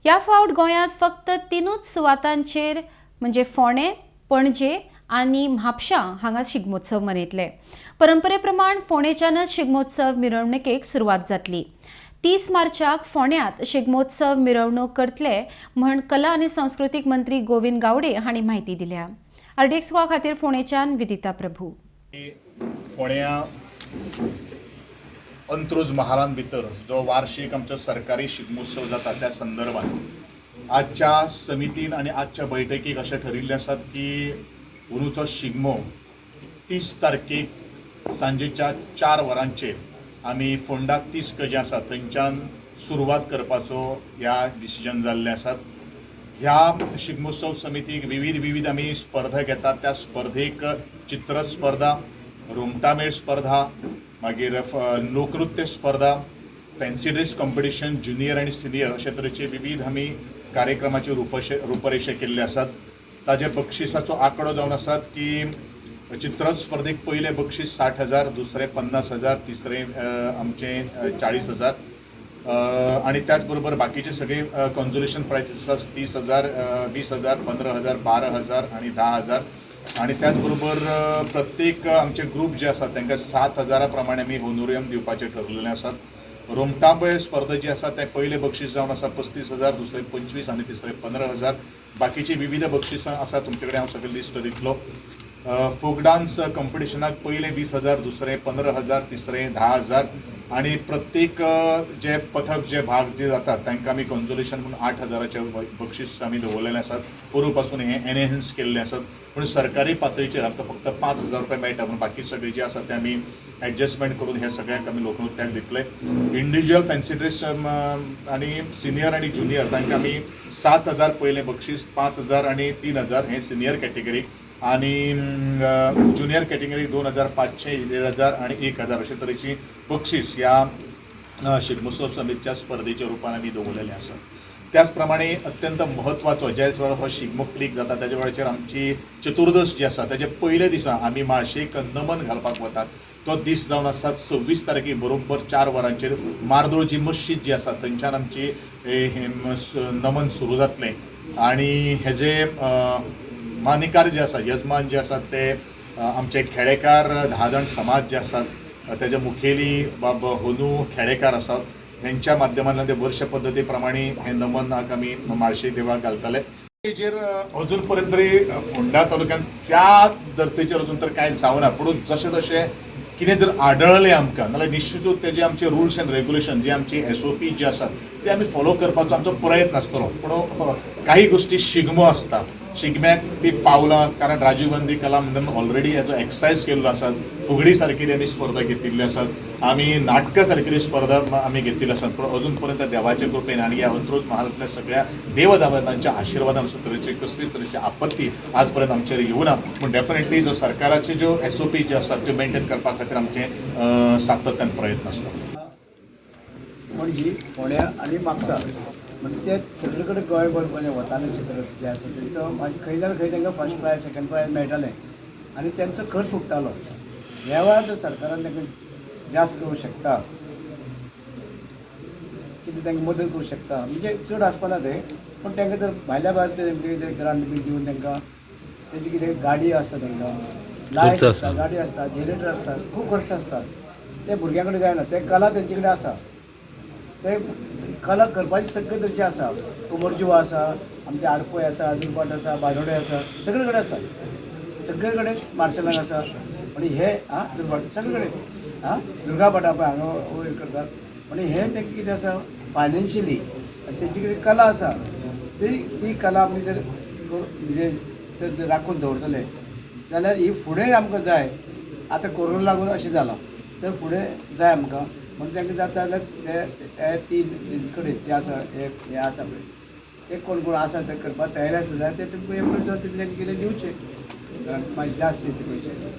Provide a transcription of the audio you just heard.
ह्या फावट गोंयांत फक्त तिनूच सुवातांचेर म्हणजे फोंडें, पणजे आनी म्हापशां हांगा शिगमोत्सव मनयतले. परंपरे प्रमाण फोंडेच्यानच शिगमोत्सव मिरवणुकेक सुरवात जातली. 30 मार्चाक फोंड्यांत शिगमोत्सव मिरवणूक करतले म्हण कला आनी संस्कृतीक मंत्री गोविंद गावडे हांणी म्हायती दिल्या. आरडीएक्स गोवा खातीर फोंडेच्यान विदिता प्रभू. फोंड्या अंत्रुज महालां भितर जो वार्षिक आमचो सरकारी शिगमोत्सव जाता, त्या संदर्भात आजच्या समितीन आनी आजच्या बैठकीक अशें ठरिल्लें आसात की अंदूचो शिगमो 30 तारखेक सांजेच्या 4 वरांचेर आमी फोंडा 30 जें आसा थंयच्यान सुरवात करपाचो ह्या डिसिजन जाल्लें आसात. ह्या शिगमोत्सव समितीक विविध विविध आमी स्पर्धा घेतात. त्या स्पर्धेक चित्र स्पर्धा, रोमटामेळ स्पर्धा, मागीर लोकनृत्य स्पर्धा, फॅन्सी ड्रेस कॉम्पिटिशन, ज्युनियर आनी सिनियर अशे तरेचे विविध आमी कार्यक्रमाचे रूपरेशे केल्ले आसात. ताजे बक्षिसाचो आंकडो जावन आसात की चित्र स्पर्धेक पयलें बक्षीस 60,000, दुसरें 50,000, तिसरें आमचें 40,000 आणि त्याचबरोबर बाकीचे सगळे कॉन्सोलेशन प्रायझीस आसात 30,000, 20,000, 15,000, 12,000 आणि 10,000. आणि त्याचबरोबर प्रत्येक आमचे ग्रूप जे आसात तांकां 7 हजारा प्रमाणे आमी होनोरियम दिवपाचें ठरलेलें आसात. रोमटामेळ स्पर्धा जी आसा तें पयलें बक्षीस जावन आसा 35,000, दुसरें 25 आनी तिसरें 15,000. बाकीची विविध बक्षिसां आसा, तुमचे कडेन हांव सगळें लिस्ट दितलो. फोक डान्स कॉम्पिटिशनाक पयलें 20,000, दुसरें 15,000, तिसरें 10,000 आणि प्रत्येक जे पथक जे भाग जे जातात तांकां आमी कॉन्सोलेशन म्हणून 8 हजाराचे बक्षीस आमी दवरलेलें आसात. पोरूं पासून हें एनहेन्स केल्लें आसात, पूण सरकारी पातळीचेर आमकां फक्त 5,000 रुपया मेळटा, पूण बाकी सगळे जे आसा ते आमी एडजस्टमेंट करून हे सगळ्यांक आमी लोकनृत्याक दितले. इंडिव्युज्युअल फॅन्सी ड्रेस आनी सिनियर आनी ज्युनियर तांकां आमी 7,000 पयलें बक्षीस, 5,000 आनी 3,000 हे सिनियर कॅटेगरीक आणि ज्युनियर कॅटेगरी 2,500, 1,500 आणि 1,000 अशे तरेची बक्षीस ह्या शिगमोत्सव समितीच्या स्पर्धेच्या रुपान आमी दवरलेले आसात. त्याच प्रमाणे अत्यंत म्हत्वाचो ज्या वेळार हो शिगमो क्लिक जाता त्याच्या वेळाचेर आमची चतुर्दश जी आसा त्याच्या पयल्या दिसा आमी माळशेक नमन घालपाक वतात. तो दीस जावन आसा 26 तारखेक बरोबर 4 वरांचेर मार्दोळ जी मस्जिद जी आसा थंयच्यान आमची हें नमन सुरू जातलें. आणि हेजे मानिकार जे आसा, यजमान जे आसात ते आमचे खेडेकार 10 जाण समाज जे आसात, तेजे मुखेली बाब होनू खेडेकार आसात. हेंच्या माध्यमांतल्यान ते वर्ष पद्दती प्रमाणे हें नमनाक आमी माळशे देवळाक घालतले. हेजेर अजून पर्यंत तरी फोंडा तालुक्यांत त्या धर्तेचेर अजून तर कांय जावना, पूण जशें जशें कितें जर आढळलें आमकां नाल्यार निश्चितूच तेजे आमचे रुल्स एंड रेग्युलेशन जे आमचे एसओपी जे आसात ते आमी फॉलो करपाचो आमचो प्रयत्न आसतलो. पूण काही गोश्टी शिगमो आसता, शिगम्याक ती पावलां, कारण राजीव गांधी कला मंदिरान ऑलरेडी हेजो एक्सरसायज केल्लो आसात. फुगडी सारकेली आमी स्पर्धा घेतिल्ली आसात, आमी नाटकां सारकेली स्पर्धा आमी घेतिल्ली आसात, पूण अजून पर्यंत देवाच्या कृपेन आनी ह्या अंत्रुज महालांतल्या सगळ्या देवदावतांच्या आशिर्वादान अशे तरेची कसलीच तरेची आपत्ती आज पर्यंत आमचेर येवना. पूण डेफिनेटली जो सरकाराचे ज्यो एसओपी ज्यो आसात त्यो मेंटेन करपा खातीर आमचे सातत्यान प्रयत्न आसता. पणजी, फोंड्या आनी म्हापसा, म्हणजे ते सगळे कडेन गोंयभर म्हणजे वताले. चित्र जे आसा तेंचो मागीर खंय जाल्यार खंय तांकां फर्स्ट प्रायज, सेकंड प्रायज मेळटालें आनी तेंचो खर्च सुट्टालो. ह्या वेळार जर सरकारान तांकां जास्त करूं शकता, कितें तांकां मदत करूं शकता, म्हणजे चड आसपाना तें, पूण तांकां जर भायल्या भायर ते कितें ग्रांट बी दिवन तांकां तेजी कितें गाडी आसता, तांकां लायट खर्च आसता, आसता. गाडी आसता, जनरेटर आसता, खूब खर्च आसता. ते भुरग्यां कडेन जायना. ते कला तेंचे कडेन आसा, ते कला करपाची सगळे तरेची आसा. कुंभारजुवा आसा, आमचे आडपय आसा, दुर्भाट आसा, बाजोडे आसा, सगळे कडेन आसा, सगळे कडेन मार्सेलाक आसा. आनी हे आं दुर्भाट सगळे कडेन आं दुर्गाभाटा पळय हांगा वयर करतात. आनी हे तें कितें आसा, फायनान्शियली आनी तेंची कितें कला आसा ती ती कला आमी जर म्हणजे जर राखून दवरतले जाल्यार ही फुडें आमकां जाय. आतां कोरोना लागून अशें जालां, तर फुडें जाय आमकां. म्हणून तांकां जाता जाल्यार ते ते तीन कडेन जे आसा हे हे आसा पळय, ते कोण कोण आसा ते करपाक तयार आसा जाल्यार ते तुमकां एप्रोच जावन तितलें कितें दिवचें, कारण मागीर जास्त दिसता पयशे.